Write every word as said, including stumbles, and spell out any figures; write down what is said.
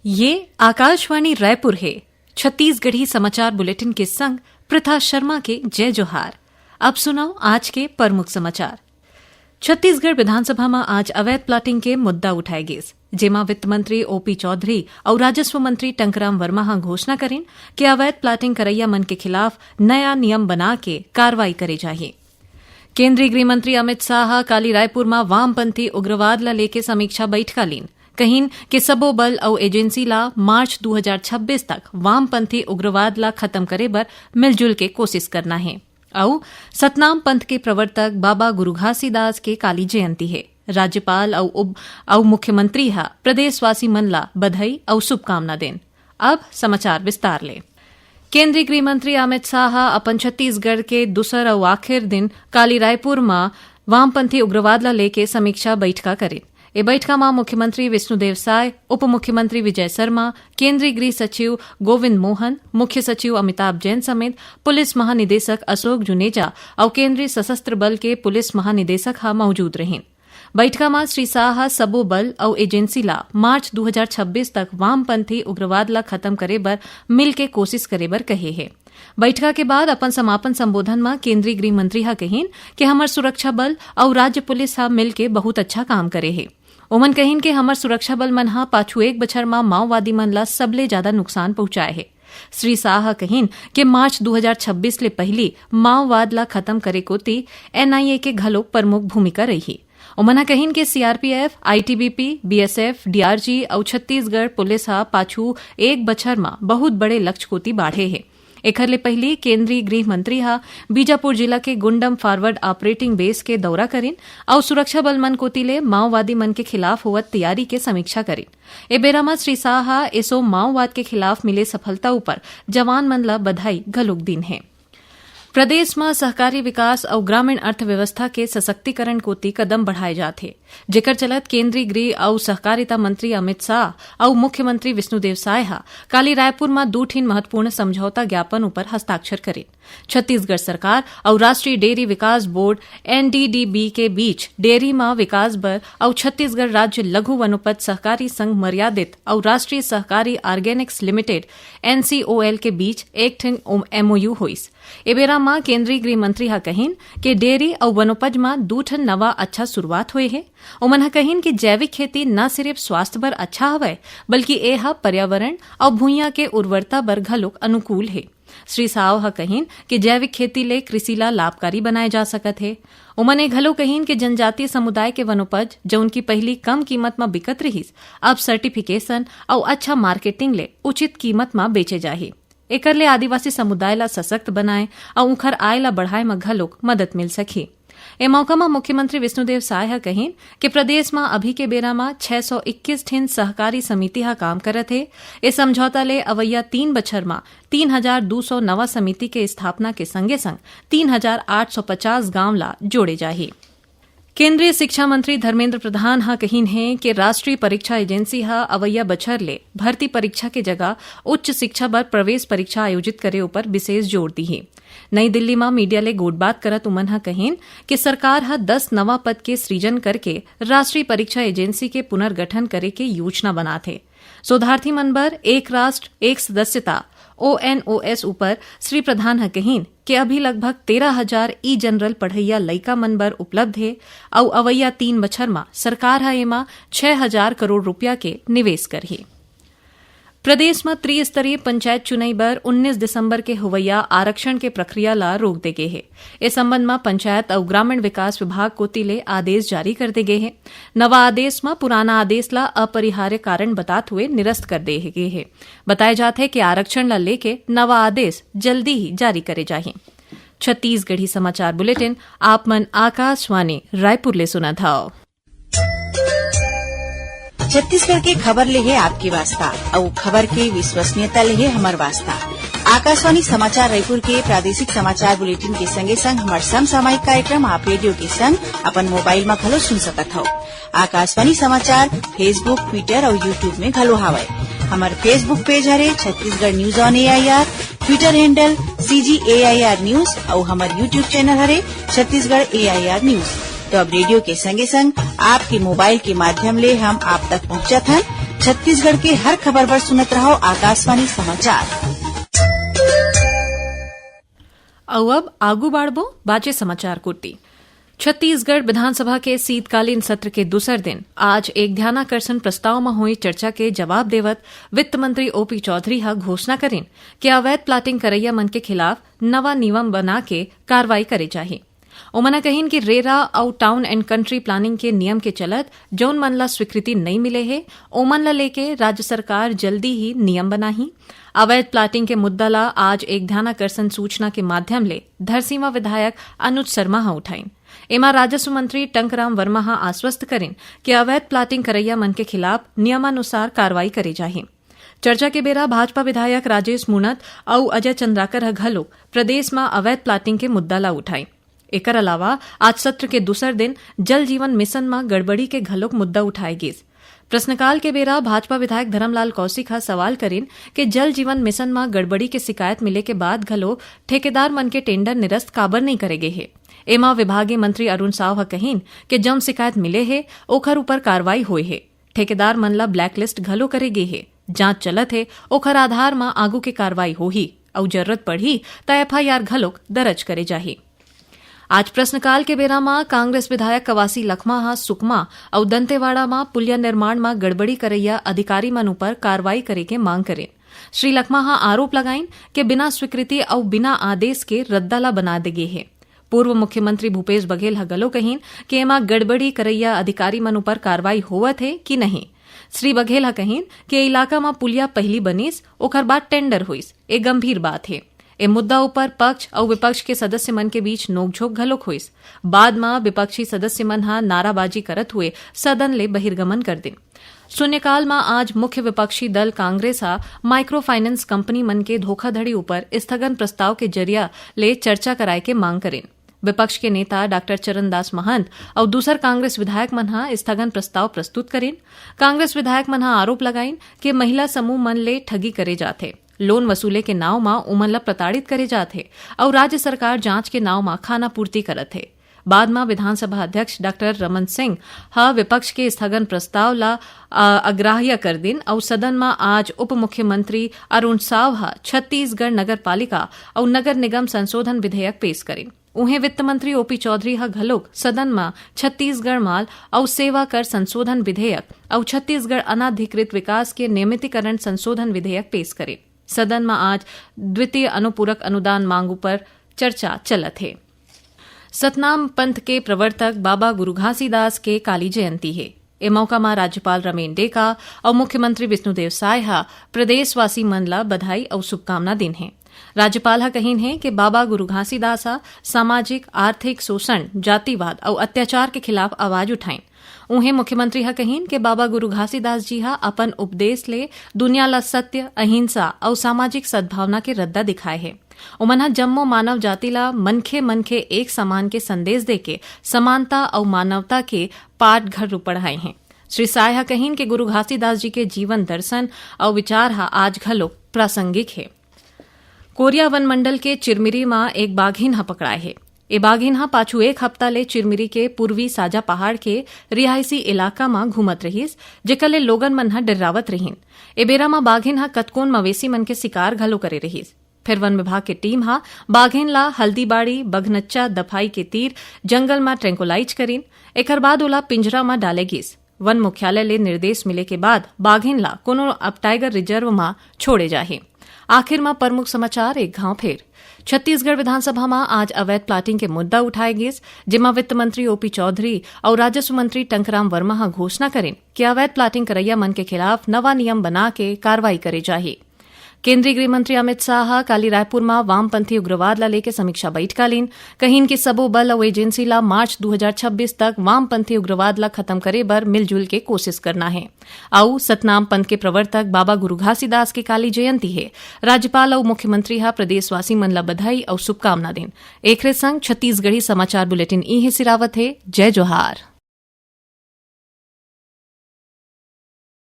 ये आकाशवाणी रायपुर हे। छत्तीसगढ़ी समाचार बुलेटिन के संग प्रथा शर्मा के जय जोहार। अब सुनव आज के प्रमुख समाचार। छत्तीसगढ़ विधानसभा म आज अवैध प्लाटिंग के मुद्दा उठाए गिस, जेमा वित्त मंत्री ओपी चौधरी अउ राजस्व मंत्री टंकराम वर्मा ह घोषणा करिन कि अवैध प्लाटिंग करइया मन के खिलाफ नया नियम बना के कार्रवाई करे जाही। केंद्रीय गृह मंत्री अमित शाह ह काली रायपुर म वामपंथी उग्रवाद ल लेके समीक्षा बइठका लीन। कहिन कि सबो बल अउ एजेंसी ला मार्च दू हजार छब्बीस तक वामपंथी उग्रवाद ला खत्म करे बर मिलजुल के कोशिश करना हे। अउ सतनाम पंथ के प्रवर्तक बाबा गुरु घासीदास के काली जयंती हे। राज्यपाल अउ उप-, अउ मुख्यमंत्री ह प्रदेशवासी मन ला बधाई अउ शुभकामना देन। अब समाचार विस्तार ले। केंद्रीय गृह मंत्री अमित शाह ह अपन छत्तीसगढ़ के दूसर अउ आखिर दिन काली रायपुर म वामपंथी उग्रवाद ला लेके समीक्षा बइठका करिन। ए बइठका म मुख्यमंत्री विष्णुदेव साय, उप मुख्यमंत्री विजय शर्मा, केंद्रीय गृह सचिव गोविंद मोहन, मुख्य सचिव अमिताभ जैन समेत पुलिस महानिदेशक अशोक जुनेजा अउ केंद्रीय सशस्त्र बल के पुलिस महानिदेशक ह मौजूद रहिन। बइठका म श्री शाह ह सबो बल अउ एजेंसी ला मार्च दू हजार छब्बीस तक वामपंथी उग्रवाद ला खत्म करे बर मिलके कोशिश करे बर कहे हे। बइठका के बाद अपन समापन संबोधन म केंद्रीय गृह मंत्री ह कहिन कि हमर सुरक्षा बल अउ राज्य पुलिस ह मिलके बहुत अच्छा काम करे हे। ओमन कहिन कि हमर सुरक्षा बल मन ह पाछू एक बछर म माओवादी मन ला सबले जादा नुकसान पहुंचाए हे। श्री शाह ह कहिन कि मार्च दू हजार छब्बीस ले पहिली माओवाद ला खत्म करे कोति एनआईए के घलो प्रमुख भूमिका रही। ओमन ह कहिन कि सीआरपीएफ, आईटीबीपी, बीएसएफ, डीआरजी अउ छत्तीसगढ़ पुलिस ह पाछू एक बछर म बहुत बड़े लक्ष्य कोति बाढ़े हे। एखर ले पहिली केंद्रीय गृह मंत्री ह बीजापुर जिला के गुंडम फॉरवर्ड ऑपरेटिंग बेस के दौरा करिन अउ सुरक्षा बल मन कोति ले माओवादी मन के खिलाफ होवत तैयारी के समीक्षा करिन। ए बेरा म श्री शाह ह एसो माओवाद के खिलाफ मिले सफलता उपर जवान मन ल बधाई घलोक दीन हे। प्रदेश म सहकारी विकास अउ ग्रामीण अर्थव्यवस्था के सशक्तिकरण कोति कदम बढ़ाए जात हे, जेकर चलत केंद्रीय गृह अउ सहकारिता मंत्री अमित शाह अउ मुख्यमंत्री विष्णुदेव साय ह काली रायपुर म दू ठिन महत्वपूर्ण समझौता ज्ञापन उपर हस्ताक्षर करिन। छत्तीसगढ़ सरकार अउ राष्ट्रीय डेयरी विकास बोर्ड, एनडीडीबी, के बीच डेयरी म विकास बर अउ छत्तीसगढ़ राज्य लघु वनोपज सहकारी संघ मर्यादित अउ राष्ट्रीय सहकारी ऑर्गेनिक्स लिमिटेड, एनसीओएल, के बीच एक ठन एमओयू होइस। ए बेरा म केंद्रीय गृह मंत्री ह कहिन कि डेयरी अउ वनोपज म दू ठन नवा अच्छा शुरुआत होए हे। ओमन ह कहिन कि जैविक खेती न सिरिफ स्वास्थ्य बर अच्छा हवय, बल्कि ए ह पर्यावरण अउ भुइयां के उर्वरता बर घलोक अनुकूल हे। श्री साव ह कहिन कि जैविक खेती ले कृषि ला लाभकारी बनाए जा सकत हे। ओमन ए घलो कहिन कि जनजातीय समुदाय के वनोपज, जउन की पहिली कम कीमत म बिकत रिहिस, अब सर्टिफिकेशन अउ अच्छा मार्केटिंग ले उचित कीमत म बेचे जाही। एकर ले आदिवासी समुदाय ला सशक्त बनाए अउ उंखर आय ला बढ़ाए म घलोक मदद मिल सकही। ए मौका म मुख्यमंत्री विष्णुदेव साय ह कहिन कि प्रदेश म अभी के बेरा म छै सौ इक्कीस ठिन सहकारी समिति ह काम करत हे। ए समझौता ले अवइया तीन बछर म तीन हजार दू सौ नवा समिति के स्थापना के संगे-संग तीन हजार आठ सौ पचास गांव ला जोड़े जाही। केंद्रीय शिक्षा मंत्री धर्मेंद्र प्रधान ह कहिन हे कि राष्ट्रीय परीक्षा एजेंसी ह अवइया बछर ले भर्ती परीक्षा के जगह उच्च शिक्षा बर प्रवेश परीक्षा आयोजित करे उपर विशेष जोर दीही। नई दिल्ली म मीडिया ले गोठबात करत उमन ह कहिन कि सरकार ह दस नवा पद के सृजन करके राष्ट्रीय परीक्षा एजेंसी के पुनर्गठन करे के योजना बनात हे। शोधार्थी मन बर एक राष्ट्र एक सदस्यता, ओएनओएस, उपर श्री प्रधान ह कहिन कि अभी लगभग तेरह हजार ई जनरल पढ़इया लइका मन बर उपलब्ध हे अउ अवइया तीन बछर म सरकार ह एमा छै हजार करोड़ रुपया के निवेश करही। प्रदेश म त्रिस्तरीय पंचायत चुनई बर उन्नीस दिसंबर के होवइया आरक्षण के प्रक्रिया ला रोक दे गे हे। ए संबंध म पंचायत अउ ग्रामीण विकास विभाग कोति ले आदेश जारी कर दे गे हे। नवा आदेश म पुराना आदेश ला अपरिहार्य कारण बतात हुए निरस्त कर दे गे हे। बताए जात हे कि आरक्षण ला लेके नवा आदेश जल्दी ही जारी करे जाही। छत्तीसगढ़ी समाचार बुलेटिन आप मन आकाशवाणी रायपुर ले सुनत हव। छत्तीसगढ़ के खबर ले हे आपके वास्ता, अउ खबर के विश्वसनीयता ले हे हमर वास्ता। आकाशवाणी समाचार रायपुर के प्रादेशिक समाचार बुलेटिन के संगे संग हमर समसामयिक कार्यक्रम आप रेडियो के संग अपन मोबाइल म घलो सुन सकत हव। आकाशवाणी समाचार Facebook, Twitter अउ YouTube में घलो हावय। हमर Facebook पेज हरे Chhattisgarh news on AIR, Twitter handle CG AIR news अउ हमर YouTube चैनल हरे छत्तीसगढ़ एआईआर न्यूज। तो अब रेडियो के संगे संग आपके मोबाइल के माध्यम ले हम आप तक पहुंचत हन। छत्तीसगढ़ के हर खबर बर सुनत रहव आकाशवाणी समाचार। अउ अब आगू बाढ़बो बाचे समाचार कोति। छत्तीसगढ़ विधानसभा के शीतकालीन सत्र के दूसर दिन आज एक ध्यानाकर्षण प्रस्ताव म होए चर्चा के जवाब देवत वित्त मंत्री ओपी चौधरी ह घोषणा करिन कि अवैध प्लाटिंग करइया मन के खिलाफ नवा नियम बना के कार्रवाई करे जाही। ओमन ह कहिन कि रेरा अउ टाउन एंड कंट्री प्लानिंग के नियम के चलत जउन मन ला स्वीकृति नइ मिले हे, ओमन ला लेके राज्य सरकार जल्दी ही नियम बनाही। अवैध प्लाटिंग के मुद्दा ला आज एक ध्यानाकर्षण सूचना के माध्यम ले धरसीवा विधायक अनुज शर्मा ह उठाइन। एमा राजस्व मंत्री टंकराम वर्मा ह आश्वस्त करिन कि अवैध प्लाटिंग करइया मन के खिलाफ नियमानुसार कार्रवाई करे जाही। चर्चा के बेरा भाजपा विधायक राजेश मूणत अउ अजय चंद्राकर ह घलोक प्रदेश म अवैध प्लाटिंग के मुद्दा ला उठाइन। एकर अलावा आज सत्र के दूसर दिन जल जीवन मिशन म गड़बड़ी के घलोक मुद्दा उठाए गिस। प्रश्नकाल के बेरा भाजपा विधायक धरमलाल कौशिक ह सवाल करिन कि जल जीवन मिशन म गड़बड़ी के शिकायत मिले के बाद घलो ठेकेदार मन के टेंडर निरस्त काबर नइ करे गे हे। एमा विभागीय मंत्री अरुण साव ह कहिन कि जउन शिकायत मिले हे, ओखर ऊपर कार्रवाई होए हे। ठेकेदार मन ला ब्लैकलिस्ट घलो करे गे हे। जांच चलत हे, ओखर आधार म आगू के कार्रवाई होही अउ जरूरत पड़ही त एफआईआर घलोक दर्ज करे जाही। आज प्रश्नकाल के बेरा म कांग्रेस विधायक कवासी लखमा ह सुकमा अउ दंतेवाड़ा म पुलिया निर्माण म गड़बड़ी करइया अधिकारी मन ऊपर कार्रवाई करे के मांग करिन। श्री लखमा ह आरोप लगाइन कि बिना स्वीकृति अउ बिना आदेश के रद्दा ला बना दे गे हे। पूर्व मुख्यमंत्री भूपेश बघेल ह घलो कहिन कि एमा गड़बड़ी करइया अधिकारी मन ऊपर कार्रवाई होवत हे कि नहीं। श्री बघेल ह कहिन कि ए इलाका म पुलिया पहिली बनिस, ओखर बाद टेंडर होइस, ए गंभीर बात हे। ए मुद्दा ऊपर पक्ष अउ विपक्ष के सदस्य मन के बीच नोकझोंक घलोक होइस। बाद म विपक्षी सदस्य मन ह नाराबाजी करत हुए सदन ले बहिर्गमन कर दिन। शून्यकाल म आज मुख्य विपक्षी दल कांग्रेस ह माइक्रो फाइनेंस कंपनी मन के धोखाधड़ी ऊपर स्थगन प्रस्ताव के जरिया ले चर्चा कराए के मांग करिन। विपक्ष के नेता डॉक्टर चरणदास महंत अउ दूसर कांग्रेस विधायक मन ह स्थगन प्रस्ताव प्रस्तुत करिन। कांग्रेस विधायक मन ह आरोप लगाइन कि महिला समूह मन ले ठगी करे जाथे, लोन वसूले के नाव म उमन ल प्रताड़ित करे जाथे अउ राज्य सरकार जांच के नाव म खाना पूर्ति करत हे। बाद म विधानसभा अध्यक्ष डॉक्टर रमन सिंह ह विपक्ष के स्थगन प्रस्ताव ला, अ, अग्राह्य कर दिन अउ सदन म आज उप मुख्यमंत्री अरुण साव ह छत्तीसगढ़ नगर पालिका अउ नगर निगम संशोधन विधेयक पेश करिन। उहें वित्त मंत्री ओपी चौधरी ह घलोक सदन म छत्तीसगढ़ माल अउ सेवा कर संशोधन विधेयक अउ छत्तीसगढ़ अनाधिकृत विकास के नियमितीकरण संशोधन विधेयक पेश करिन। सदन म आज द्वितीय अनुपूरक अनुदान मांग ऊपर चर्चा चलत हे। सतनाम पंथ के प्रवर्तक बाबा गुरु घासीदास के काली जयंती हे। ए मौका म राज्यपाल रमेन डेका अउ मुख्यमंत्री विष्णुदेव साय ह प्रदेशवासी मन ला बधाई अउ शुभकामना दिन हे। राज्यपाल ह कहिन हे कि बाबा गुरु घासीदास ह सामाजिक, आर्थिक शोषण, जातिवाद अउ अत्याचार के खिलाफ आवाज उठाइन। उहें मुख्यमंत्री ह कहिन कि बाबा गुरु घासीदास जी ह अपन उपदेश ले दुनिया ला सत्य, अहिंसा अउ सामाजिक सद्भावना के रद्दा दिखाए हे। ओमन ह जम्मो मानव जाति ला मनखे मनखे एक समान के संदेश देके समानता अउ मानवता के पाठ घलो पढ़ाए हे। श्री साय ह कहिन कि गुरु घासीदास जी के जीवन दर्शन अउ विचार ह आज घलो प्रासंगिक हे। कोरिया वन मंडल के चिरमिरी म एक बाघिन ह पकड़ाए हे। ए बाघिन ह पाछू एक हफ्ता ले चिरमिरी के पूर्वी साजा पहाड़ के रिहायशी इलाका म घूमत रहिस, जेकर ले लोगन मन ह डेर्रावत रहिन। ए बेरा म बाघिन ह कतकोन मवेशी मन के शिकार घलो करे रहिस। फेर वन विभाग के टीम ह बाघिन ला हल्दीबाड़ी बघनच्चा दफाई के तीर जंगल म ट्रैंकुलाइज करिन। एकर बाद ओला पिंजरा म डाले गिस। वन मुख्यालय ले निर्देश मिले के बाद बाघिन ला कोनो अब टाइगर रिजर्व म छोड़े जाही। आखिर म प्रमुख समाचार एक घांव फेर। छत्तीसगढ़ विधानसभा म आज अवैध प्लाटिंग के मुद्दा उठाए गिस, जेमा वित्त मंत्री ओपी चौधरी अउ राजस्व मंत्री टंकराम वर्मा ह घोषणा करिन कि अवैध प्लाटिंग करइया मन के खिलाफ नवा नियम बना के कार्रवाई करे जाही। केंद्रीय गृह मंत्री अमित शाह ह काली रायपुर म वामपंथी उग्रवाद ला लेके समीक्षा बइठका लीन। कहिन कि सबो बल अउ एजेंसी ला मार्च दू हजार छब्बीस तक वामपंथी उग्रवाद ला खत्म करे बर मिलजुल के कोशिश करना हे। अउ सतनाम पंथ के प्रवर्तक बाबा गुरु घासीदास के काली जयंती हे। राज्यपाल अउ मुख्यमंत्री ह प्रदेशवासी मन ला बधाई अउ शुभकामना दिन। एखरे संग छत्तीसगढ़ी समाचार बुलेटिन इहें सिरावत हे। जय जोहार।